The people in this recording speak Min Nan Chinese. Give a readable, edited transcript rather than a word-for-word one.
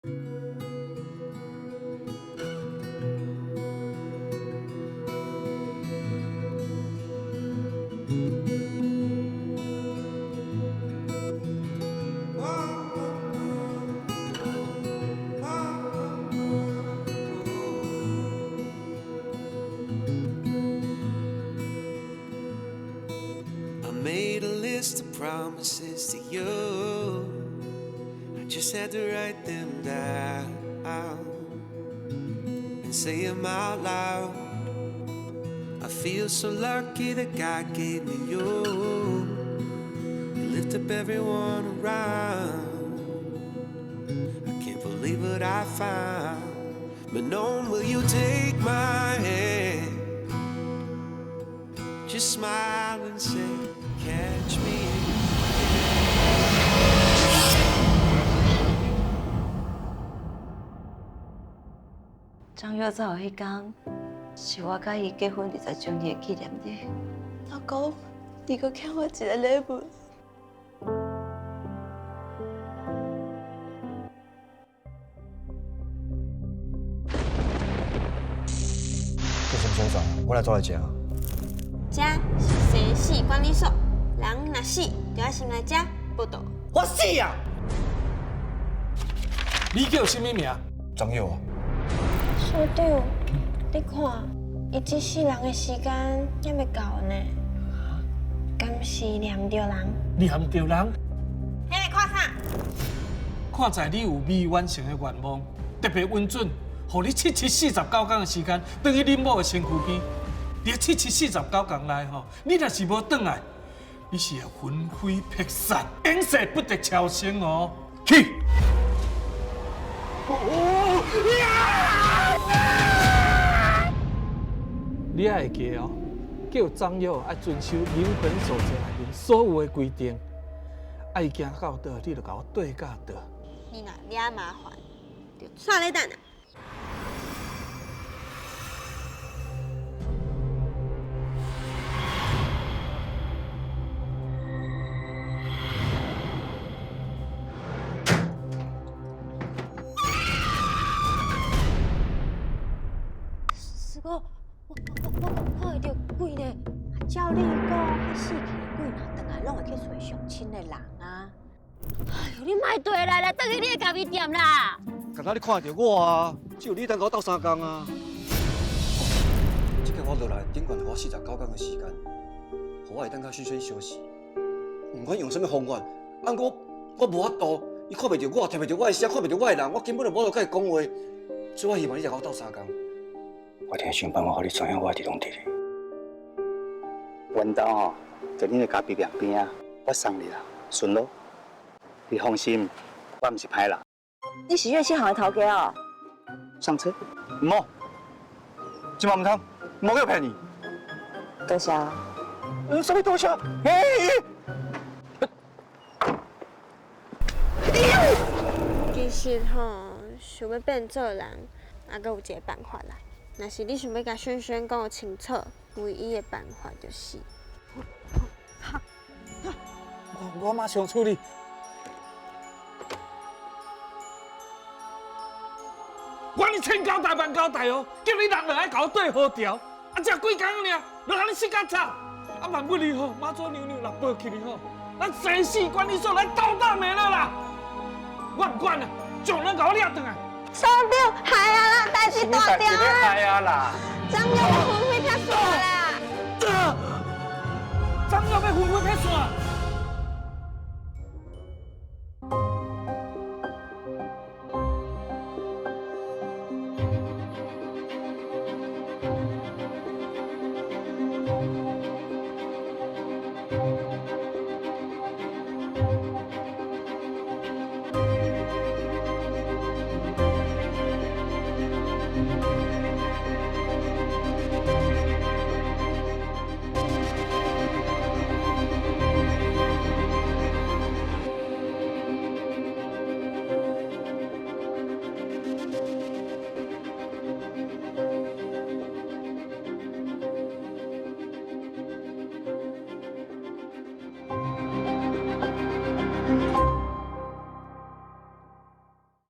I made a list of promises to you. I just had to write them down and say them out loud. I feel so lucky that God gave me you. You lift up everyone around. I can't believe what I found. Manon, will you take my hand? Just smile and say, catch me if you can. 張月走彼工，是我佮伊結婚20週年的紀念日。老公，你閣欠我一个禮物。這什麼所在？我來做來食。這是生死管理所，人若死，就愛先來這報到。我死啊！你叫啥物名？張友啊。所長，你看，伊這世人的時間猶未到呢，敢是念著人？念著人？彼个看啥？看在你有未完成的願望，特別允准，予你七七四十九工的時間，轉去恁某的身軀邊。佇七七四十九工內吼，你若是無轉來，你是會魂飛魄散，永世不得超生哦。去。你愛會記哦，叫張友愛遵守靈魂守則內面所有的規定。啊，伊行到佗，你就共我對到佗。你若惹麻煩，就煞咧等啊！師哥，我看會著鬼呢。照你講，彼死去的鬼若轉來，攏會去揣上親的人啊。哎喲，你莫綴來啦，轉去你的咖啡店啦。敢若你看著我啊，只有你當佮我鬥相共啊。這個我落來，頂懸予我49工的時間，予我會當佮萱萱相似。毋管用啥物方法，啊，毋過我無法度，伊看袂著我，聽袂著我的聲，看袂著我的人，我根本就無法度佮伊講話。所以我希望你來佮我鬥相共。我一定想辦法，予你知影我佇攏佇咧。阮兜吼，佇恁的咖啡店邊仔，我送你啦，順路。你放心，我毋是歹人。你是樂器行的頭家哦？上車？毋好，這嘛毋通，毋好叫騙你。多謝。嗯，啥物多謝？欸！其實吼，想欲變做人，猶閣有一个辦法啦。若是你想欲共萱萱講清楚，唯一的辦法就是，我馬上處理。我你千交代萬交代哦，叫你人落來共我對好調，啊，才幾工爾，就予你死甲慘。啊，萬不利吼，媽祖娘娘若報起你吼，咱生死管理所來鬥膽的了啦。我毋管啦，將人共我掠轉來。所長，害啊啦，代誌大條啊！害啊啦！張友魂飛魄散啦！張友欲魂飛魄散。